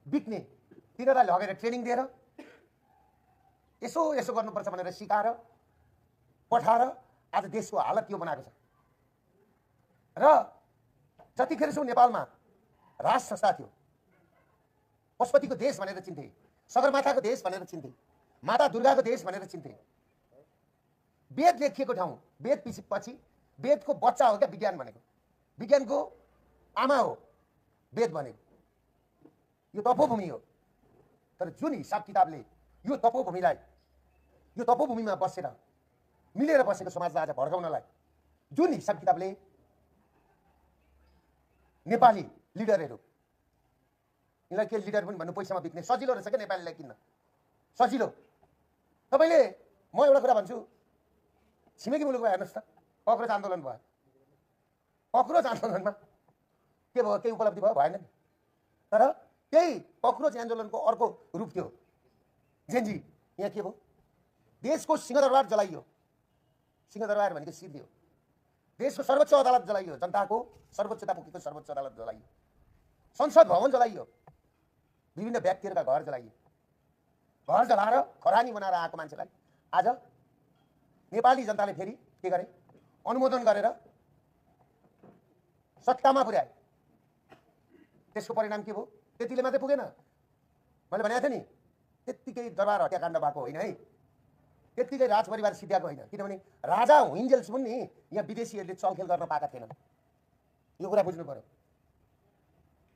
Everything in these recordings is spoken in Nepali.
बिक्ने तिनीहरूलाई लगेर ट्रेनिङ दिएर यसो यसो गर्नुपर्छ भनेर सिकाएर पठाएर आज देशको हालत यो बनाएको छ। र जतिखेरसम्म नेपालमा राज संस्था थियो, पशुपतिको देश भनेर चिन्थे, सगरमाथाको देश भनेर चिन्थे, माता दुर्गाको देश भनेर चिन्थे। वेद लेखिएको ठाउँ, वेद पछि वेदको बच्चा हो क्या विज्ञान भनेको, विज्ञानको आमा हो वेद भनेको। यो तपोभूमि हो। तर जुन हिसाब किताबले यो तपोभूमिमा बसेर मिलेर बसेको समाजलाई आज भड्काउनलाई जुन हिसाब किताबले नेपाली लिडरहरू, यिनलाई के लिडर पनि भन्नु, पैसामा बिक्ने सजिलो रहेछ क्या नेपालीलाई किन्न, सजिलो। तपाईँले म एउटा कुरा भन्छु, छिमेकी मुलुकमा हेर्नुहोस् त, कक्रोच आन्दोलन भयो, कक्रोच आन्दोलनमा के भयो, केही उपलब्धि भयो? भएन नि। तर त्यही कक्रोच आन्दोलनको अर्को रूप थियो जेन्जी। यहाँ के भयो? देशको सिंहदरबार जलाइयो। सिंहदरबार भनेको सिद्धि हो। देशको सर्वोच्च अदालत जलाइयो, जनताको सर्वोच्चता पुगेको सर्वोच्च अदालत जलाइयो, संसद भवन जलाइयो, विभिन्न व्यक्तिहरूका घर जलाइयो। घर जलाएर खरानी बनाएर आएको मान्छेलाई आज नेपाली जनताले फेरि के गरे? अनुमोदन गरेर सत्तामा पुर्याए। त्यसको परिणाम के भयो? त्यतिले मात्रै पुगेन। मैले भनेको थिएँ नि, त्यत्तिकै दरबार हत्याकाण्ड भएको होइन है, त्यत्तिकै राजपरिवार सिद्ध्याएको होइन। किनभने राजा हुइन्जेलसम्म नि यहाँ विदेशीहरूले चलखेल गर्न पाएका थिएनन्। यो कुरा बुझ्नु पर्यो।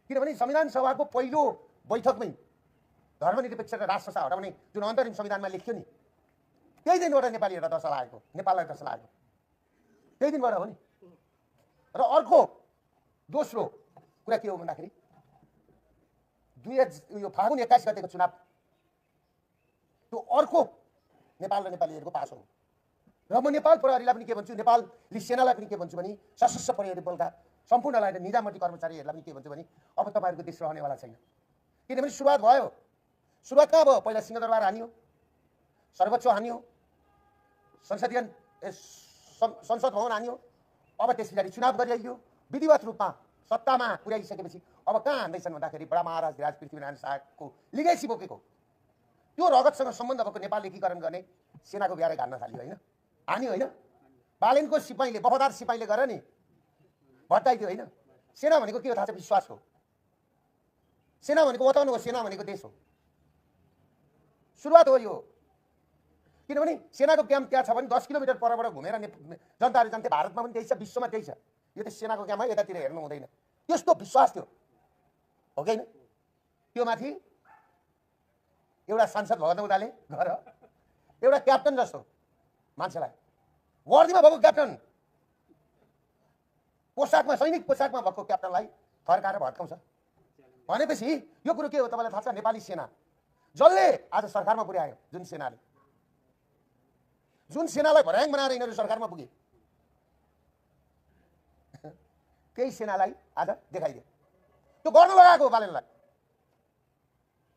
किनभने संविधान सभाको पहिलो बैठकमै धर्मनिरपेक्ष र राष्ट्र संस्था हटाउने जुन अन्तरिम संविधानमा लेखियो नि, त्यही दिनबाट नेपालीहरूलाई दशा लागेको, नेपाललाई दशा लागेको त्यही दिनबाट हो नि। र अर्को दोस्रो कुरा के हो भन्दाखेरि यो फागुन 21 गतेको चुनाव त्यो अर्को नेपाल र नेपालीहरूको पासो हो। र म नेपाल प्रहरीलाई पनि के भन्छु, नेपाली सेनालाई पनि के भन्छु भने, सशस्त्र प्रहरी बलका सम्पूर्णलाई र निजामती कर्मचारीहरूलाई पनि के भन्छु भने, अब तपाईँहरूको देश रहनेवाला छैन। किनभने सुरुवात भयो। सुरुवात कहाँ भयो? पहिला सिंहदरबार हानियो, सर्वोच्च हानियो, संसद भवन हानियो। अब त्यस पछाडि चुनाव गरियो, विधिवत रूपमा सत्तामा पुर्याइसकेपछि अब कहाँ हान्दैछन् भन्दाखेरि बडा महाराज धिराज पृथ्वीनारायण शाहको लिगेसी बोकेको त्यो रगतसँग सम्बन्ध भएको नेपाल एकीकरण गर्ने सेनाको ब्यारेक हान्न थाल्यो। होइन हान्यो, होइन बालेनको सिपाहीले, वफादार सिपाहीले गर नि भट्टाइदियो। होइन सेना भनेको के हो थाहा छ? विश्वास हो। सेना भनेको वतन हो, सेना भनेको देश हो। सुरुवात हो यो। किनभने सेनाको क्याम्प त्यहाँ छ भने 10 किलोमिटर परबाट घुमेर जनताहरू जान्थे। भारतमा पनि त्यही छ, विश्वमा त्यही छ। यो त सेनाको क्याम्प है, यतातिर हेर्नु हुँदैन। त्यस्तो विश्वास थियो हो कि होइन? त्यो माथि एउटा सांसद भगत उदाले घर एउटा क्याप्टन जस्तो मान्छेलाई वर्दीमा भएको क्याप्टन, पोसाकमा, सैनिक पोसाकमा भएको क्याप्टनलाई फर्काएर भड्काउँछ भनेपछि यो कुरो के हो तपाईँलाई थाहा छ? नेपाली सेना जसले आज सरकारमा पुर्यायो, जुन सेनालाई भर्याङ बनाएर यिनीहरू सरकारमा पुगे, त्यही सेनालाई आज देखाइदियो। त्यो गर्न लगाएको बालेनलाई,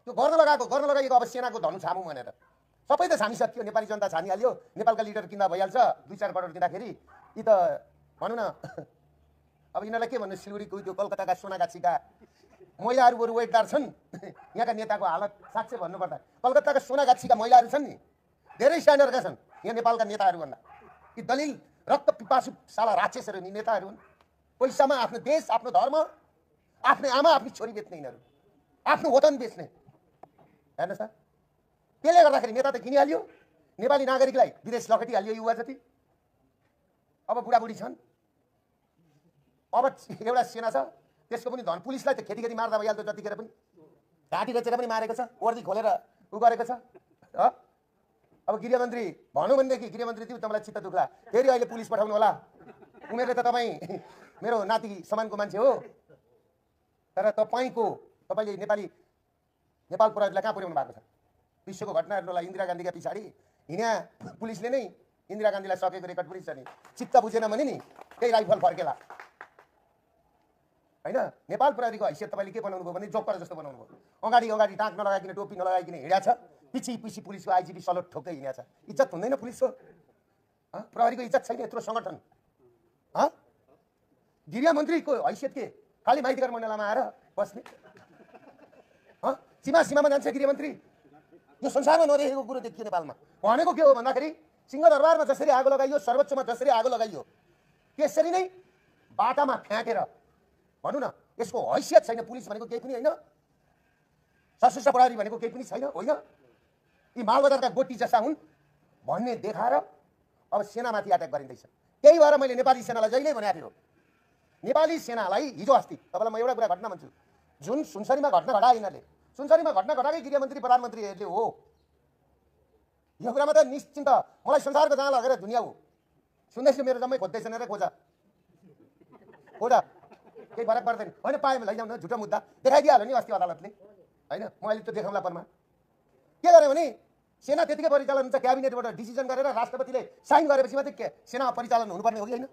त्यो गर्न लगाइएको अब सेनाको धनु छामौँ भनेर सबै त छामिसक्यो। नेपाली जनता छानिहाल्यो, नेपालका लिडर किन्दा भइहाल्छ। 2-4 करोड दिँदाखेरि यी त भनौँ न अब यिनीहरूलाई के भन्नु, सिलगढीको त्यो कलकत्ताका सोनागाछीका महिलाहरू बरु वेटदार छन्। यहाँका नेताको हालत साँच्चै भन्नुपर्दा कलकत्ताका सोनागाछीका महिलाहरू छन् नि, धेरै स्ट्यान्डर्डका छन् यहाँ नेपालका नेताहरूभन्दा। यी दलिल रक्त पिपासु साला राक्षसहरू नि नेताहरू हुन्। पैसामा आफ्नो देश, आफ्नो धर्म, आफ्नो आमा, आफ्नो छोरी बेच्ने यिनीहरू, आफ्नो वतन बेच्ने। हेर्नुहोस् त, त्यसले गर्दाखेरि नेता त किनिहाल्यो, नेपाली नागरिकलाई विदेश लखेटिहाल्यो युवा जति। अब बुढाबुढी छन्, अब एउटा सेना छ, त्यसको पनि धन। पुलिसलाई त खेती मार्दा भइहाल्थ्यो जतिखेर पनि, घाँटी रचेर पनि मारेको छ, वर्दी खोलेर उ गरेको छ। अब गृहमन्त्री भनौँ भनेदेखि गृहमन्त्री त्यो तपाईँलाई चित्त दुख्ला, फेरि अहिले पुलिस पठाउनु होला। उमेरले त तपाईँ मेरो नाति समानको मान्छे हो, तर तपाईँले नेपाल प्रहरीलाई कहाँ पुर्याउनु भएको छ? विश्वको घटनाहरूलाई इन्दिरा गान्धीका पछाडि हिँड्या पुलिसले नै इन्दिरा गान्धीलाई सकेको रेकर्ड पनि छ नि। चित्त बुझेन भने नि त्यही राइफल फर्केला। होइन नेपाल प्रहरीको हैसियत तपाईँले के बनाउनु भयो भने जोकर जस्तो बनाउनु भयो। अगाडि टाँक नलगाइकन, टोपी नलगाइकन हिँड्या छ, पछि पुलिसको आइजिपी सलोट ठोक्दै हिँड्या छ। इज्जत हुँदैन पुलिसको? प्रहरीको इज्जत छैन यत्रो सङ्गठन? गृहमन्त्रीको हैसियत के? खालि माइतीघर मण्डलामा आएर बस्ने? सीमामा जान्छ गृहमन्त्री। यो संसारमा नदेखेको कुरो देखियो नेपालमा। भनेको के हो भन्दाखेरि सिंहदरबारमा जसरी आगो लगाइयो, सर्वोच्चमा जसरी आगो लगाइयो, त्यसरी नै बाटामा फ्याँकेर भनौँ न, यसको हैसियत छैन। पुलिस भनेको केही पनि होइन, सशस्त्र प्रहरी भनेको केही पनि छैन, होइन, यी मालबजारका गोटी जस्ता हुन् भन्ने देखाएर अब सेनामाथि अट्याक गरिँदैछ। त्यही भएर मैले नेपाली सेनालाई जहिले भनेको थियो, नेपाली सेनालाई हिजो अस्ति तपाईँलाई म एउटा कुरा घटना भन्छु। जुन सुनसरीमा घटना घटाए यिनीहरूले, सुनसरीमा घटना घटाएकै गृहमन्त्री प्रधानमन्त्रीहरूले हो। यो कुरामा त निश्चिन्त मलाई संसारको जहाँ लगेर दुनियाँ हो। सुन्दैछु मेरो जम्मै खोज्दैछन् रे, खोजा केही फरक पर्दैन। होइन पाएँ लैजाउँ न, झुटो मुद्दा देखाइदिइहाल्यो नि अस्ति अदालतले, होइन। म अहिले त देखाउँला परमा के गरेँ भने सेना त्यतिकै परिचालन हुन्छ, क्याबिनेटबाट डिसिजन गरेर राष्ट्रपतिले साइन गरेपछि मात्रै सेना परिचालन हुनुपर्ने हो कि होइन?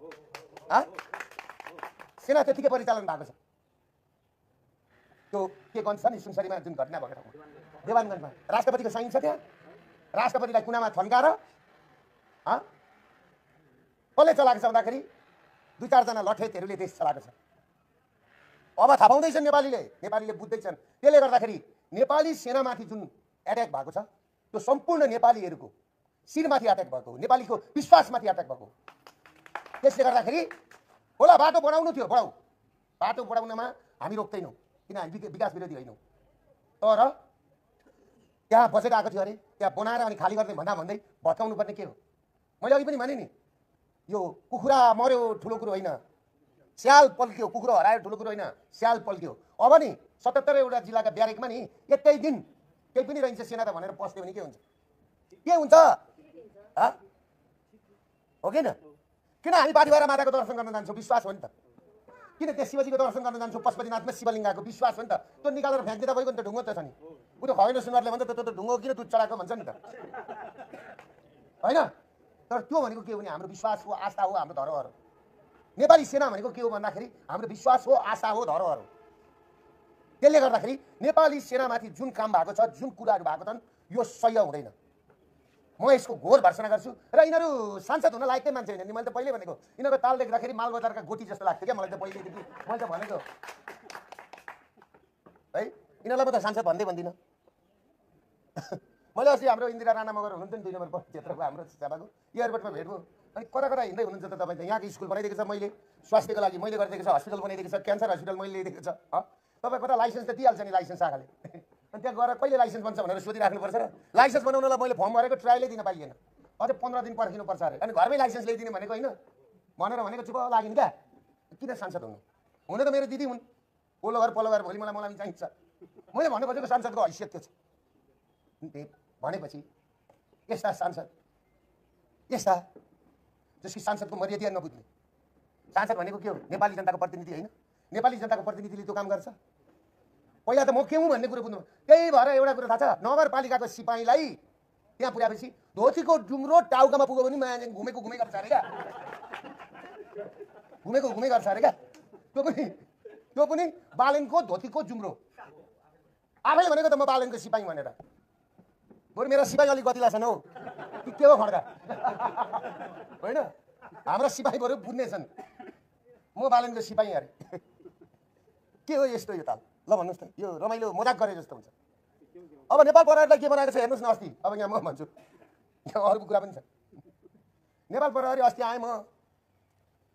सेना त्यतिकै परिचालन भएको छ। त्यो के भन्छ नि, सुनसरीमा जुन घटना भएको ठाउँमा देवानगञ्जमा राष्ट्रपतिको साइन छ। त्यहाँ राष्ट्रपतिलाई कुनामा थन्काएर कसले चलाएको छ भन्दाखेरि 2-4 जना लठेतहरूले देश चलाएको छ। अब थाहा पाउँदैछन् नेपालीले बुझ्दैछन्। त्यसले गर्दाखेरि नेपाली सेनामाथि जुन एट्याक भएको छ त्यो सम्पूर्ण नेपालीहरूको शिरमाथि एट्याक भएको हो, नेपालीको विश्वासमाथि एट्याक भएको हो। त्यसले गर्दाखेरि होला बाटो बनाउनु थियो, बढाऊ, बाटो बढाउनमा हामी रोक्दैनौँ, किन हामी विकास विरोधी होइनौँ। तर त्यहाँ बजेट आएको थियो अरे, त्यहाँ बनाएर अनि खाली गर्दै भन्दै भत्काउनु पर्ने के हो? मैले अघि पनि भने नि, यो कुखुरा मर्यो ठुलो कुरो होइन, स्याल पल्क्यो, कुखुरो हरायो ठुलो कुरो होइन, स्याल पल्क्यो। अब नि 77वटा जिल्लाका ब्यारेकमा नि एकै दिन केही पनि रहन्छ सेना त भनेर पस्यो भने के हुन्छ? के हुन्छ हो कि न? किन हामी बारीभारा माताको दर्शन गर्न जान्छौँ? विश्वास हो नि त। किन त्यहाँ शिवजीको दर्शन गर्न जान्छौँ? पशुपतिनाथमा शिवलिङ्गको विश्वास हो नि त। त्यो निकालेर फ्याँक्दिँदा भइगयो नि त, ढुङ्गो त छ नि। ऊ त खगेन्द्र सुनारले भन्छ त्यो त ढुङ्गो किन दुध चढाएको भन्छ नि त, होइन? तर त्यो भनेको के हो भने हाम्रो विश्वास हो, आस्था हो, हाम्रो धरोहर हो। नेपाली सेना भनेको के हो भन्दाखेरि हाम्रो विश्वास हो, आशा हो, धरोहर हो। त्यसले गर्दाखेरि नेपाली सेनामाथि जुन काम भएको छ, जुन कुराहरू भएको छन्, यो सह्य हुँदैन। म यसको घोर भर्सना गर्छु। र यिनीहरू सांसद हुन लायकै मान्छे होइन नि। मैले त पहिले भनेको यिनीहरूको ताल देख्दाखेरि मालबजारका गोटी जस्तो लाग्थ्यो क्या मलाई त पहिलेदेखि। मैले त भनेको है, यिनीहरूलाई म त सांसद भन्दिनँ। मैले अस्ति हाम्रो इन्दिरा राणा मगर हुनुहुन्थ्यो नि 2 नम्बर क्षेत्रको हाम्रो सभाको एयरपोर्टमा भेट भयो। अनि कता हिँड्दै हुनुहुन्छ त तपाईँ? त यहाँको स्कुल बनाइदिएको छ मैले, स्वास्थ्यको लागि मैले गरिदिएको छ, हस्पिटल बनाइदिएको छ, क्यान्सर हस्पिटल मैले ल्याइदिएको छ। तपाईँ कता लाइसेन्स त दिइहाल्छ नि लाइसेन्स शाखाले। अनि त्यहाँ गएर कहिले लाइसेन्स बन्छ भनेर सोधिराख्नुपर्छ र लाइसेन्स बनाउनलाई मैले फर्म भरेको ट्रायलै दिन पाइएन, अझै 15 दिन पर्खिनुपर्छ अरे। अनि घरमै लाइसेन्स ल्याइदिने भनेको होइन भनेर भनेको चुप लाग्यो नि क्या। किन सांसद हुनु? हुन त मेरो दिदी हुन्, ओलो घर पल्लो घर, भोलि मलाई चाहिन्छ। मैले भन्नु खोजेको सांसदको हैसियत के छ भनेपछि यस्ता सांसद, यस्ता जसकी सांसदको मर्यादा नबुझ्ने। सांसद भनेको के हो? नेपाली जनताको प्रतिनिधि होइन? नेपाली जनताको प्रतिनिधिले त्यो काम गर्छ? पहिला त म के हुँ भन्ने कुरो बुझ्नु। त्यही भएर एउटा कुरो थाहा छ, नगरपालिकाको सिपाहीलाई त्यहाँ पुर्याएपछि धोतीको डुङ्ग्रो टाउकामा पुग्यो भने माया घुमेको गर्छ अरे क्या, घुमेको गर्छ अरे क्या। त्यो पनि बालेनको धोतीको जुम्रो। आफैले भनेको त म बालेनको सिपाही भनेर। बरु मेरा सिपाही अलिक गतिला छन् हौ, के हो खड्का होइन? हाम्रा सिपाही बरु बुझ्ने छन्, म बालेनको सिपाही अरे। के हो यस्तो यो ताल? ल भन्नुहोस् त, यो रमाइलो मजाक गरे जस्तो हुन्छ। अब नेपाल प्रहरीलाई के बनाएको छ हेर्नुहोस् न। अस्ति अब यहाँ म भन्छु, यहाँ अरूको कुरा पनि छ। नेपाल प्रहरी अस्ति आएँ म,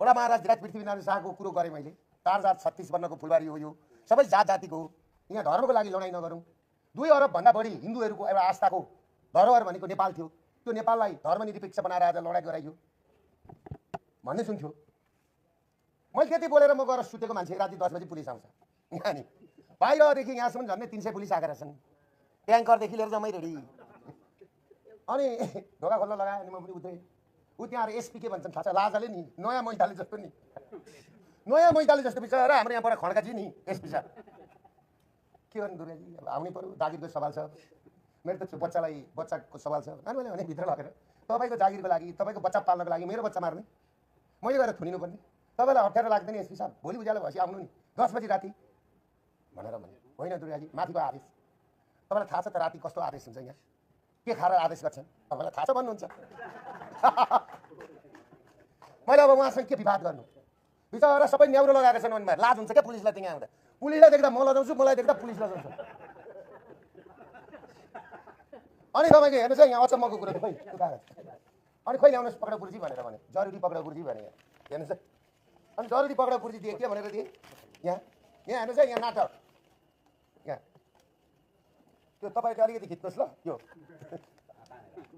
बडा महाराज धीराज पृथ्वीनारायण शाहको कुरो गरेँ मैले। 4 जात 36 वर्णको फुलबारी हो, यो सबै जात जातिको हो। यहाँ धर्मको लागि लडाइँ नगरौँ। 2 अरबभन्दा बढी हिन्दूहरूको एउटा आस्थाको धरोहर भनेको नेपाल थियो। त्यो नेपाललाई धर्मनिरपेक्ष बनाएर आज लडाइँ गराइयो भन्ने सुन्थ्यो। मैले त्यति बोलेर म गएर सुतेको मान्छे राति 10 बजी पुलिस आउँछ। यहाँ नि बाहिरदेखि यहाँसम्म झन्डै 300 पुलिस आएका रहेछन्, ट्याङ्करदेखि लिएर जम्मै रेडी। अनि ढोका खोल्न लगायो अनि म पनि उत्रेँ। ऊ त्यहाँ एसपी के भन्छन् थाहा छ? लाजाले नि नयाँ मैदाले जस्तो नि, नयाँ मैदाले जस्तो बिचरा हाम्रो यहाँबाट खड्काजी नि एसपी साहब। के गर्नु दुर्गाजी, अब आउनै पर्यो, जागिरको सवाल छ। मेरो त बच्चाको सवाल छ। अनि मैले भने भित्र लगेर तपाईँको जागिरको लागि, तपाईँको बच्चा पाल्नको लागि मेरो बच्चा मार्ने, मैले गएर थुनिनु पर्ने? तपाईँलाई अप्ठ्यारो लाग्दैन एसपी साहब? भोलि उज्यालो भएपछि आउनु नि 10 बजी राति भनेर भने। होइन दुर्गाजी, माथिको आदेश। तपाईँलाई थाहा छ त राति कस्तो आदेश हुन्छ? यहाँ के खाएर आदेश गर्छन् तपाईँलाई थाहा छ भन्नुहुन्छ? मैले अब उहाँसँग के विवाद गर्नु? बिचरा सबै न्याउरो लगाएका छन्। लाज हुन्छ क्या पुलिसलाई? त्यहाँ आउँदा पुलिसलाई देख्दा म लजाउँछु, मलाई देख्दा पुलिस लजाउँछ। अनि तपाईँको हेर्नुहोस् है यहाँ अचम्मको कुरो खोइ त्यो कागज अनि खोइ ल्याउनुहोस् पक्रा पुर्जी भनेर भने जरुरी पक्रा पुर्जी भने हेर्नुहोस् है अनि जरुरी पक्रा पुर्जी दिए के भनेर दिए यहाँ यहाँ हेर्नुहोस् है यहाँ नाटक यहाँ त्यो तपाईँको अलिकति खिच्नुहोस् ल यो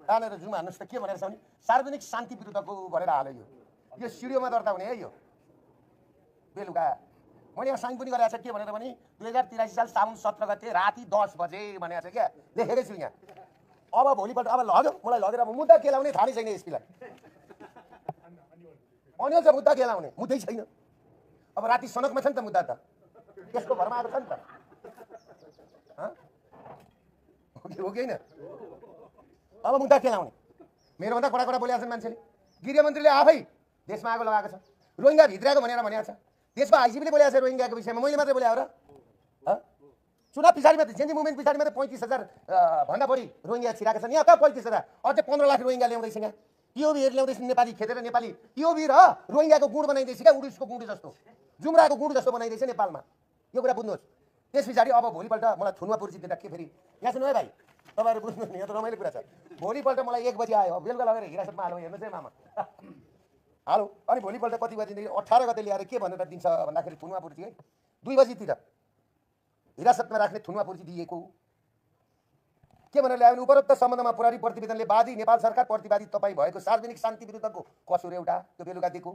तानेर जुम हान्नुहोस् त के भनेर छ भने सार्वजनिक शान्ति विरुद्धको भनेर हाल्यो यो सिडिओमा दर्ता हुने है यो बेलुका मैले यहाँ साइन पनि गरेको छ के भनेर भने 2083 साल साउन 17 गते राति 10 बजे भनेको छ क्या लेखेकै छु यहाँ अब भोलिपल्ट अब लग्यो मलाई लगेर अब मुद्दा केलाउने थाहा नै छैन एसपीलाई अनि चाहिँ मुद्दा केलाउने मुद्दै छैन अब राति सनकमा छ नि त मुद्दा त त्यसको भरमा आएको छ नि त हो कि होइन अब मुद्दा केलाउने मेरोभन्दा कडा कडा बोलेका छन् मान्छेले गृहमन्त्रीले आफै देशमा आगो लगाएको छ रोहिङ्गा भित्रिएको भनेर भनेको छ देशको आइजिपीले बोलेको छ रोहिङ्गाको विषयमा मैले मात्रै बोले हो र चुनाव पछाडि मात्रै जेन्जी मुभमेन्ट पछाडि मात्रै 35,000 भन्दा बढी रोहिङ्गा छिराएका छन् यहाँ कहाँ 35,000 अझै 15 लाख रोहिङ्गा ल्याउँदैछ यहाँ टिओबीहरू ल्याउँदैछ नेपाली खेतेर नेपाली टिओबी र रोहिङ्गाको गुड बनाइदिएछ क्या उडुसको गुड जस्तो जुम्राको गुड जस्तो बनाइदिएछ नेपालमा यो कुरा बुझ्नुहोस् त्यस पछाडि अब भोलिपल्ट मलाई थुनमा पुर्जी दिँदा के फेरि यहाँ सुन्नु है भाइ तपाईँहरू बुझ्नुहोस् यहाँ त रमाइलो कुरा छ भोलिपल्ट मलाई 1 बजी आयो बेलुका लगेर हिरासतमा हाल्नु हेर्नुहोस् है मामा हालो अनि भोलिपल्ट कति बजीदेखि 18 गते ल्याएर के भनेर दिन्छ भन्दाखेरि थुनमा पुर्जी है 2 बजीतिर हिरासतमा राख्ने थुनमा पुर्जी दिएको के भनेर ल्यायो भने उपरोक्त सम्बन्धमा प्रहरी प्रतिवेदनले वादी नेपाल सरकार प्रतिवादी तपाईँ भएको सार्वजनिक शान्ति विरुद्धको कसुर एउटा त्यो बेलुका दिएको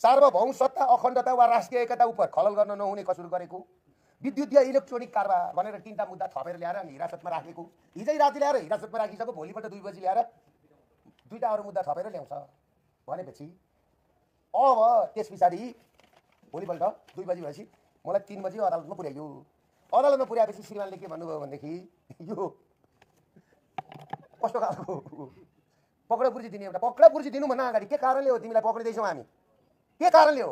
सार्वभौम सत्ता अखण्डता वा राष्ट्रिय एकता उप खलल गर्न नहुने कसुर गरेको विद्युतीय इलेक्ट्रोनिक कारबार भनेर 3टा मुद्दा थपेर ल्याएर हिरासतमा राखेको हिजै राति ल्याएर हिरासतमा राखिसक्यो भोलिपल्ट 2 बजी ल्याएर 2टा अरू मुद्दा थपेर ल्याउँछ भनेपछि अब त्यस पछाडि भोलिपल्ट 2 बजी भएपछि मलाई 3 बजी अदालतमा पुर्याइयो अदालतमा पुर्याएपछि श्रीमानले के भन्नुभयो भनेदेखि यो कस्तो खालको पक्रा पुर्जी दिने एउटा पक्रा पुर्जी दिनुभन्दा अगाडि के कारणले हो तिमीलाई पक्रिँदैछौ हामी के कारणले हो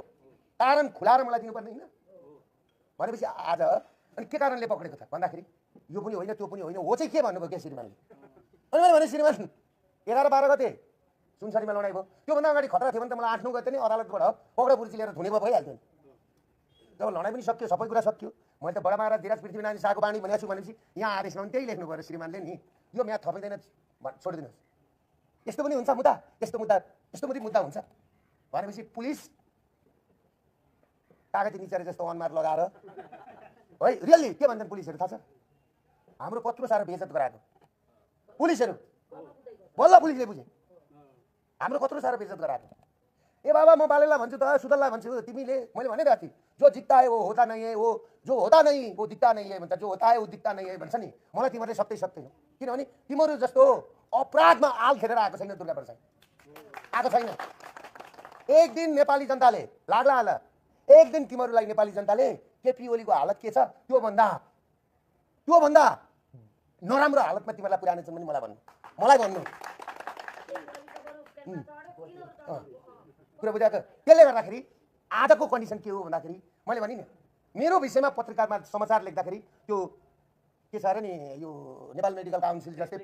कारण खुलाएर मलाई दिनुपर्ने होइन भनेपछि आज अनि के कारणले पक्रेको त भन्दाखेरि यो पनि होइन त्यो पनि होइन हो चाहिँ के भन्नुभयो के श्रीमानले अनि मैले भने श्रीमान 11-12 गते सुनसरीमा लडाइँ भयो त्योभन्दा अगाडि खतरा थियो भने त मलाई 8-9 गते नै अदालतबाट पक्रा पुर्जी लिएर धुने भइहाल्थ्यो जब लडाइँ पनि सक्यो सबै कुरा सक्यो मैले त बडा महाराज धीराज पृथ्वीनारायण शाहको बानी भनेको छु भनेपछि यहाँ आदेशमा पनि त्यही लेख्नु पर्यो श्रीमानले नि यो म्याथ थपिँदैन छोडिदिनुहोस् यस्तो पनि हुन्छ मुद्दा यस्तो पनि मुद्दा हुन्छ भनेपछि पुलिस कागती निचेर जस्तो अनुहार लगाएर है रियल्ली के भन्छन् पुलिसहरू थाहा छ हाम्रो कत्रो साह्रो बेइज्जत गराएको पुलिसहरू बल्ल पुलिसले बुझे हाम्रो कत्रो साह्रो बेइज्जत गराएको ए बाबा म बालेलाई भन्छु त सुदललाई भन्छु तिमीले मैले भनेको थिएँ जो जित्ता है वो होता नहीं है वो जो होता नहीं वो दिक्ता नहीं है भन्छ जो होता है वो दिक्ता नहीं है भन्छ नि मलाई तिमीहरूले सक्दै सक्दैनौ किनभने तिमीहरू जस्तो अपराधमा आल खेलेर आएको छैन दुर्गा प्रसाद आएको छैन एक दिन नेपाली जनताले लाग्ला होला एक दिन तिमीहरूलाई नेपाली जनताले केपी ओलीको हालत के छ त्यो भन्दा नराम्रो हालतमा तिमीलाई पुर्याउने छन् भने मलाई भन्नु कुरा बुझाएको त्यसले गर्दाखेरि आजको कन्डिसन के हो भन्दाखेरि मैले भने नि मेरो विषयमा पत्रकारमा समाचार लेख्दाखेरि त्यो के छ अरे नि यो नेपाल मेडिकल काउन्सिल जस्तै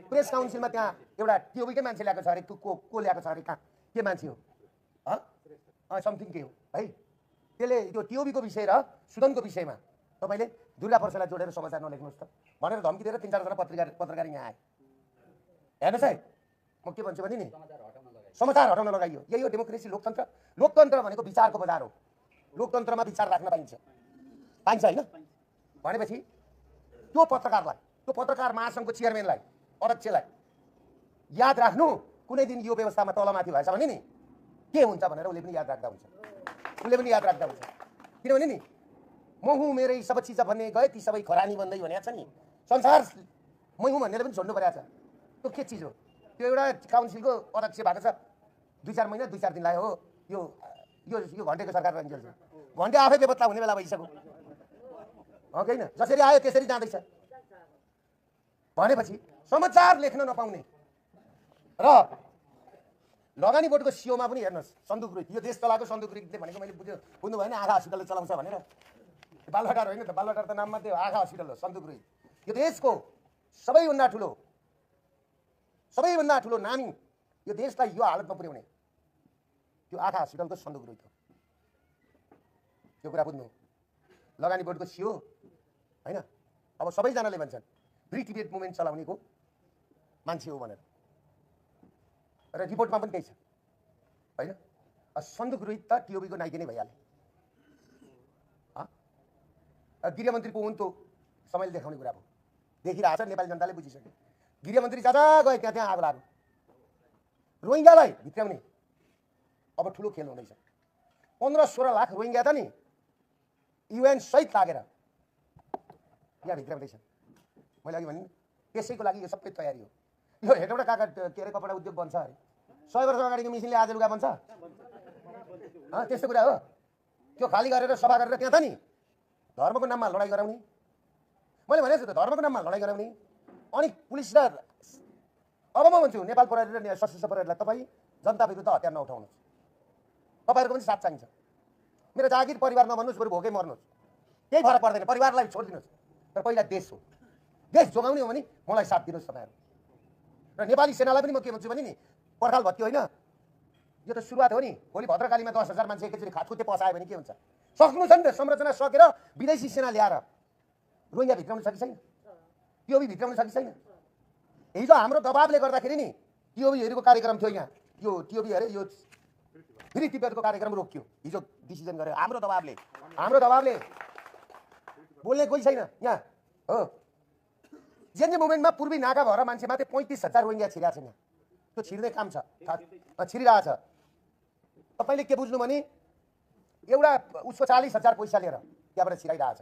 प्रेस काउन्सिलमा त्यहाँ एउटा टिओबीकै मान्छे ल्याएको छ अरे को ल्याएको छ अरे कहाँ के मान्छे हो समथिङ के हो है त्यसले त्यो टिओबीको विषय र सुदनको विषयमा तपाईँले दुर्गा प्रसादलाई जोडेर समाचार नलेख्नुहोस् त भनेर धम्की दिएर 3-4 जना पत्रकार यहाँ आए हेर्नुहोस् है म के भन्छु भने नि समाचार हटाउन लगाइयो यही हो डेमोक्रेसी लोकतन्त्र भनेको विचारको बजार हो लोकतन्त्रमा विचार राख्न पाइन्छ होइन भनेपछि त्यो पत्रकार महासङ्घको चेयरम्यानलाई अध्यक्षलाई याद राख्नु कुनै दिन यो व्यवस्थामा तलमाथि भएछ भने नि के हुन्छ भनेर उसले पनि याद राख्दा हुन्छ किनभने नि म हुँ मेरै सब चिज भन्ने गए ती सबै खरानी भन्दै भनेको छ नि संसार मै हुँ भन्नेले पनि छोड्नु परेको छ त्यो के चिज हो त्यो एउटा काउन्सिलको अध्यक्ष भएको छ 2-4 महिना 2-4 दिन लाग्यो हो यो घन्टेको सरकार रहन्छ घन्टे आफै बेपत्ता हुने बेला भइसक्यो हो कि होइन जसरी आयो त्यसरी जाँदैछ भनेपछि समाचार लेख्न नपाउने र लगानी बोर्डको सिओमा पनि हेर्नुहोस् सन्दुक यो देश चलाएको सन्दुक भनेको मैले बुझ्नु भएन आँखा हस्पिटलले चलाउँछ भनेर बालवाटार होइन त बालवाटार त नाममा त्यो आँखा हस्पिटल हो सन्दुक यो देशको सबैभन्दा ठुलो नामी यो देशलाई यो हालतमा पुर्याउने त्यो आँखा हस्पिटलको सन्दुक हो यो कुरा बुझ्नु लगानी बोर्डको सिओ होइन अब सबैजनाले भन्छन् फ्री टिबेट मुभमेन्ट चलाउनेको मान्छे हो भनेर र रिपोर्टमा पनि त्यही छ हैन। सन्दुक रोहित त टिओबीको नाइके नै भइहाल्यो। गृहमन्त्रीको उनको समयले देखाउने कुरा भयो, देखिरहेछ, नेपाली जनताले बुझिसक्यो। गृहमन्त्री जहाँ गए त्यहाँ आगो लाग्यो। रोहिङ्गालाई भित्राउने अब ठुलो खेल हुँदैछ। 15-16 लाख रोहिङ्गा त नि UN सहित लागेर यहाँ भित्राउँदैछ। मैले अघि भने त्यसैको लागि यो सबै तयारी हो। यो हेटौँडा काका के अरे कपडा उद्योग बन्छ अरे 100 वर्ष अगाडिको मिसिनले आज लुगा बन्छ? त्यस्तो कुरा हो। त्यो खाली गरेर सफा गरेर त्यहाँ त नि धर्मको नाममा लडाइँ गराउने। मैले भनेको छु त धर्मको नाममा लडाइँ गराउने। अनि पुलिस र अब म भन्छु नेपाल प्रहरी र सशस्त्र प्रहरीलाई तपाईँ जनता विरुद्ध हतियार नउठाउनुहोस्। तपाईँहरूको पनि साथ चाहिन्छ। मेरो जागिर परिवार नभन्नुहोस्, बरु भोकै मर्नुहोस्, केही फरक पर्दैन। परिवारलाई छोडिदिनुहोस्, तर पहिला देश हो। देश जोगाउने हो भने मलाई साथ दिनुहोस् तपाईँहरू। र नेपाली सेनालाई पनि म के भन्छु भने नि पर्खाल भत्कियो होइन, यो त सुरुवात हो नि। भोलि भद्रकालीमा 10,000 मान्छे एकैचोटि खातखुत्ते पसायो भने के हुन्छ? सक्नु छ नि त। संरचना सकेर विदेशी सेना ल्याएर रोहिङ्गा भित्राउनु छ कि छैन? टिओबी भित्राउनु छ कि छैन? हिजो हाम्रो दबावले गर्दाखेरि नि टिओबीहरूको कार्यक्रम थियो यहाँ। यो टिओबी अरे यो फेरि तिब्बतको कार्यक्रम रोकियो। हिजो डिसिजन गर्यो हाम्रो दबावले। हाम्रो दबावले बोल्ने कोही छैन यहाँ हो। जेएनजी मुभमेन्टमा पूर्वी नाका भएर मान्छे मात्रै 35,000 रोहिङ्गा छिरेको छ यहाँ। त्यो छिर्ने काम छ, छिरिरहेछ। तपाईँले के बुझ्नु भने एउटा उसको 40,000 पैसा लिएर त्यहाँबाट छिराइरहेछ।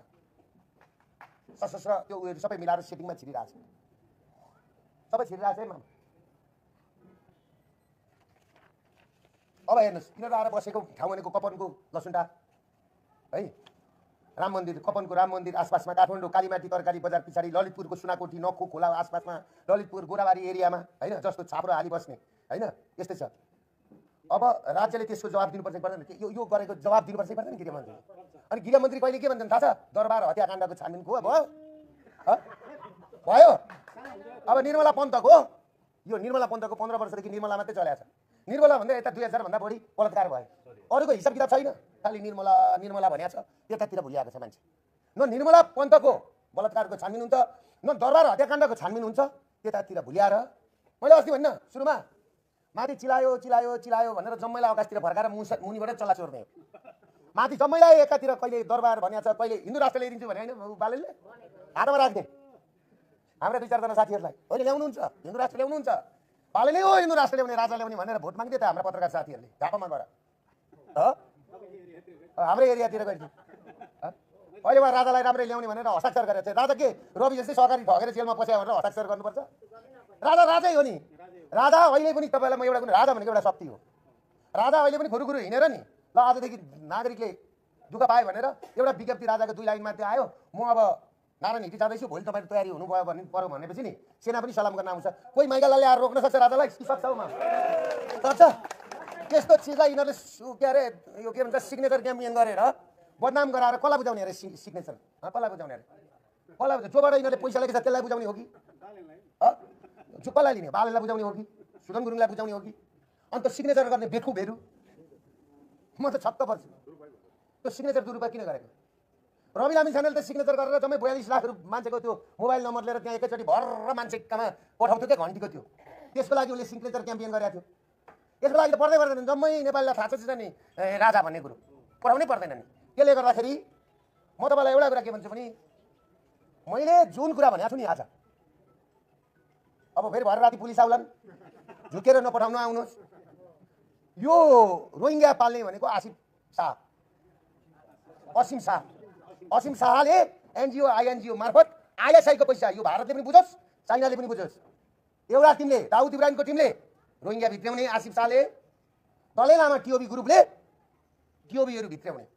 सशस्त्र त्यो उयोहरू सबै मिलाएर सेटिङमा छिरिरहेछ, सबै छिरिरहेछ है माम। अब हेर्नुहोस् किन आएर बसेको ठाउँ भनेको कपनको लसुन्टा है, राम मन्दिर, कपनको राम मन्दिर आसपासमा, काठमाडौँ कालीमाटी तरकारी बजार पछाडि, ललितपुरको सुनाकोठी नखो खोला आसपासमा, ललितपुर गोराबारी एरियामा होइन, जस्तो छाप्रो हाली बस्ने होइन, यस्तै छ। अब राज्यले त्यसको जवाब दिनुपर्छ पर्दैन? यो गरेको जवाब दिनुपर्छ पर्दैन गृहमन्त्री? अनि गृहमन्त्री कहिले के भन्छन् थाहा छ? दरबार हत्याकाण्डको छानबिन को भयो भयो। अब निर्मला पन्तको, यो निर्मला पन्तको 15 वर्षदेखि निर्मला मात्रै चलेको छ। निर्मला भन्दा यता 2000 भन्दा बढी बलात्कार भयो। अरूको हिसाब किताब छैन, खालि निर्मला निर्मला भनिएको छ। यतातिर भुलिएको छ मान्छे। न निर्मला पन्तको बलात्कारको छानबिन हुन्छ, न दरबार हत्याकाण्डको छानबिन हुन्छ, त्यतातिर भुलिएर। मैले अस्ति भन्न सुरुमा माथि चिलायो चिलायो चिलायो भनेर जम्मैलाई आकाशतिर फर्काएर मुनिबाट चल्ला चोर्ने। माथि जम्मैलाई एकातिर कहिले दरबार भनिएको छ, कहिले हिन्दू राष्ट्र ल्याइदिन्छु भने होइन बालेले हातमा राख्ने। हाम्रा 2-4 जना साथीहरूलाई होइन ल्याउनुहुन्छ हिन्दू राष्ट्र ल्याउनुहुन्छ, बालेले हो हिन्दू राष्ट्र ल्याउने राजा ल्याउने भनेर भोट माग्दै त हाम्रा पत्रकार साथीहरूले झापामा गएर हाम्रो एरियातिर गइदियो। अहिले उहाँ राजालाई राम्रै ल्याउने भनेर हस्ताक्षर गरेर चाहिँ राजा के रवि जस्तै सहकारी ठगेर जेलमा पस्यो भनेर हस्ताक्षर गर्नुपर्छ? राजा राजै हो नि। राजा अहिले पनि तपाईँलाई म एउटा कुरो, राजा भनेको एउटा शक्ति हो। राजा अहिले पनि खुरुखुरु हिँडेर नि ल आजदेखि नागरिकले दुःख पायो भनेर एउटा विज्ञप्ति राजाको 2 लाइन मात्रै आयो, म अब नारायण हिटी जाँदैछु, भोलि तपाईँको तयारी हुनुभयो भने पर्यो भनेपछि नि सेना पनि सलाम गर्न आउँछ। कोही माइगालाले आएर रोक्न सक्छ राजालाई? सक्छ उमा सक्छ? त्यस्तो चिजलाई यिनीहरूले के अरे यो के भन्छ सिग्नेचर क्याम्पेन गरेर बदनाम गराएर कसलाई बुझाउने अरे? सिग्नेचर कसलाई बुझाउने अरे? कसलाई बुझाउने? जोबाट यिनीहरूले पैसा लगेको छ त्यसलाई बुझाउने हो कि जो कसलाई लिने? बालेलाई बुझाउने हो कि सुदन गुरुङलाई बुझाउने हो कि? अन्त सिग्नेचर गर्ने बेखुबहरू म त छक्क पर्छु। त्यो सिग्नेचर दुरुपयोग किन गरेको? रवि लामी छानेले त सिग्नेचर गरेर जम्मै 42 लाख मान्छेको त्यो मोबाइल नम्बर लिएर त्यहाँ एकैचोटि भर्र मान्छे कहाँ पठाउँथ्यो क्या घन्टीको त्यो। त्यसको लागि उसले सिग्नेचर क्याम्पेन गरेको थियो। यसको लागि त पर्दै पर्दैन, जम्मै नेपालीलाई थाहा छ नि राजा भन्ने कुरो पढाउनै पर्दैन नि। त्यसले गर्दाखेरि म तपाईँलाई एउटा कुरा के भन्छु भने मैले जुन कुरा भनेको छु नि आज, अब फेरि भरे राति पुलिस आउलान्, झुकेर नपठाउनु आउनुहोस्। यो रोहिङ्गा पाल्ने भनेको असीम शाहले एनजिओ आइएनजिओ मार्फत आइएसआईको पैसा यो भारतले पनि बुझोस्, चाइनाले पनि बुझोस्। एउटा टिमले दाउद इब्राहिमको टिमले रोहिङ्गा भित्राउने, आसिफ शाहले दलै लामा टिओबी ग्रुपले टिओबीहरू भित्राउने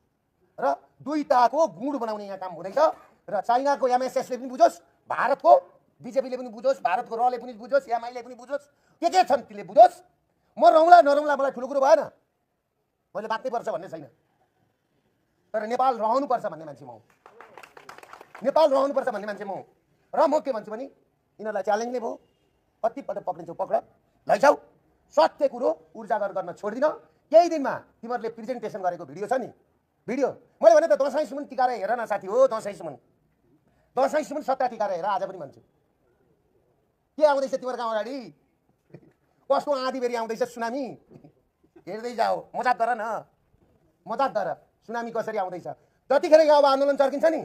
र दुईटाको गुड बनाउने यहाँ काम हुँदैछ। र चाइनाको एमएसएसले पनि बुझोस्, भारतको बिजेपीले पनि बुझोस्, भारतको रले पनि बुझोस्, एमआईले पनि बुझोस्, के छन् त्यसले बुझोस्। म रौँला नरौँला मलाई ठुलो कुरो भएन, मैले बाँच्नै पर्छ भन्ने छैन, तर नेपाल रहनुपर्छ भन्ने मान्छे म हुँ। नेपाल रहनुपर्छ भन्ने मान्छे म हुँ। र म के भन्छु भने यिनीहरूलाई च्यालेन्ज नै भयो, कति पटक पक्रिन्छौ पक्र, लैजाऊ, सत्य कुरो उजागर गर्न छोड्दिन। केही दिनमा तिमीहरूले प्रेजेन्टेसन गरेको भिडियो छ नि, भिडियो मैले भने त दसैँ सुमन टिकाएर हेर न साथी हो, दसैँ सुमन सट्टा टिकाएर हेर। आज पनि भन्छु के आउँदैछ तिमीहरूको अगाडि? कस्तो आँधीबेरी आउँदैछ, सुनामी? हेर्दै जाऊ, मजाक गर न, मजाक गर। सुनामी कसरी आउँदैछ जतिखेर यो अब आन्दोलन चर्किन्छ नि,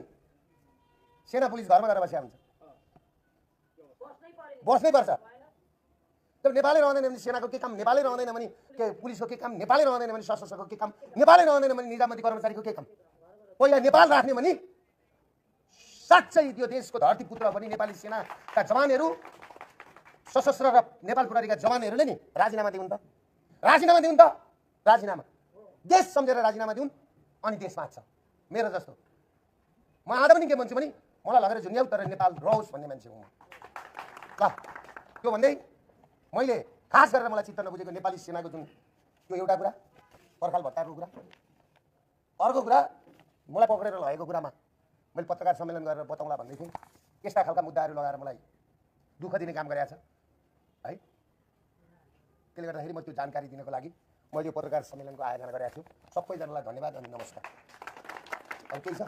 सेना पुलिस घरमा गएर बसिया हुन्छ। बस्नै पर्छ। तर नेपालै रहँदैन भने सेनाको के काम, नेपालै रहँदैन भने के पुलिसको के काम, नेपालै रहँदैन भने सशस्त्रको के काम, नेपालै रहँदैन भने निजामती कर्मचारीको के काम? पहिला नेपाल राख्ने भने साँच्चै यो देशको धरतीपुत्र पनि नेपाली सेनाका जवानहरू, सशस्त्र र नेपाल प्रहरीका जवानहरूले नि राजीनामा दिउन् त, राजीनामा दिउन् त, राजीनामा देश सम्झेर राजीनामा दिउन्, अनि देश बाँच्छ। मेरो जस्तो म आज पनि के भन्छु भने मलाई लगेर जुनियाउ तर नेपाल रहोस् भन्ने मान्छे हुँ। ल त्यो भन्दै मैले खास गरेर मलाई चित्त नबुझेको नेपाली सेनाको जुन त्यो एउटा कुरा पर्खाल भट्टाको कुरा, अर्को कुरा मलाई पक्रेर लगेको कुरामा मैले पत्रकार सम्मेलन गरेर बताउँला भन्दै थिएँ। यस्ता खालका मुद्दाहरू लगाएर मलाई दुःख दिने काम गरेछ है। त्यसले गर्दाखेरि म त्यो जानकारी दिनको लागि मैले यो पत्रकार सम्मेलनको आयोजना गरेको छु। सबैजनालाई धन्यवाद अनि नमस्कार। अब केही छ?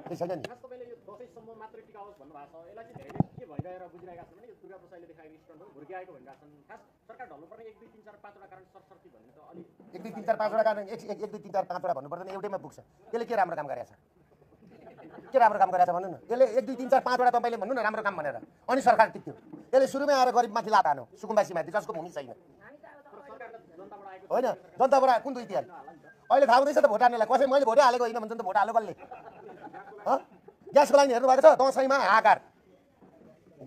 केही छैन नि? तपाईले यो दशैंसम्म मात्र टिका होस् भन्नुभएको छ, यसलाई चाहिँ धेरै के भइरहेर बुझिरहेका छन् भने यो दुर्गा प्रसादले देखाएको स्टन्ट हो, भुर्किआएको भनिरहेका छन्। खास सरकार ढल्नुपर्ने 1 2 3 4 5 वटा कारण सरसर्ती भन्ने त अलि 1 2 3 4 5 वटा कारण 1 2 3 4 5 वटा भन्नु पर्दैन, एउटैमा पुग्छ। त्यसले के राम्रो काम गरेछ? के राम्रो काम गरेछ भन्नु न? त्यसले 1 2 3 4 5 वटा तपाईले भन्नु न राम्रो काम भनेर, अनि सरकार टिक्थ्यो। त्यसले सुरुमै आएर गरिबमाथि लात हान्यो, सुकुम्बासीमाथि, जसको भूमि छैन। होइन जनताबाट कुन दुई तिहार अहिले थाहा हुँदैछ त भोट हाल्नेलाई? कसै मैले भोटै हालेको होइन भन्छ त भोट हाल्यो कसले? ग्यासको लाइन हेर्नु भएको छ दसैँमा हाहाकार,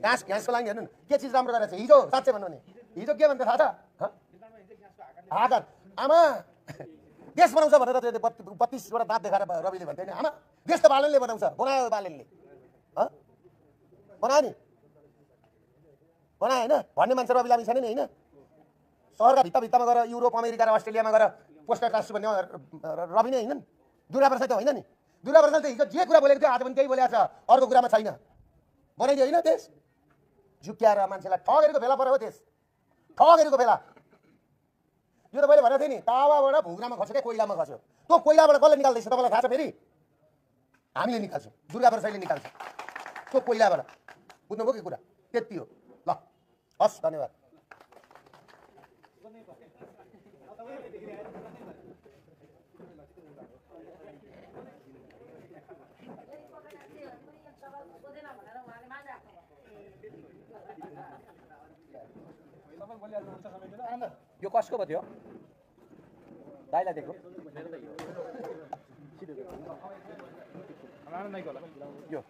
ग्यासको लाइन हेर्नु न के चिज राम्रो गरेछ। हिजो साँच्चै भन्नु भने हिजो के भन्थ्यो थाहा छ? हाहाकार। आमा देश बनाउँछ भनेर त्यो 32वटा दाँत देखाएर रविले भन्थ्यो नि, आमा देश त बालनले बनाउँछ, बनायो बालनले, बनायो नि, बनायो होइन भन्ने मान्छे रवि लामी छैन नि। होइन सहरका भित्तामा गएर युरोप अमेरिका र अस्ट्रेलियामा गएर पोस्टर टास्छु भन्ने रवि नै होइनन्, दुर्गा प्रसाद त होइन नि। दुर्गा प्रसाद त हिजो जे कुरा बोलेको थियो आज पनि त्यही बोलेको छ, अर्को कुरामा छैन। बनाइदियो होइन देश? झुक्क्याएर मान्छेलाई ठगेको बेला पऱ्यो हो देश, ठगेको बेला। यो त मैले भनेको थिएँ नि, तावाबाट भुग्रामा खस्यो क्या, कोइलामा खस्यो। त्यो कोइलाबाट कसले निकाल्दैछ तपाईँलाई थाहा छ? फेरि हामीले निकाल्छौँ, दुर्गा प्रसादले निकाल्छ त्यो कोइलाबाट। बुझ्नुभयो कि कुरा? त्यति हो। ल हस्, धन्यवाद। यो कसको पो थियो? दाइलाई दिएको यो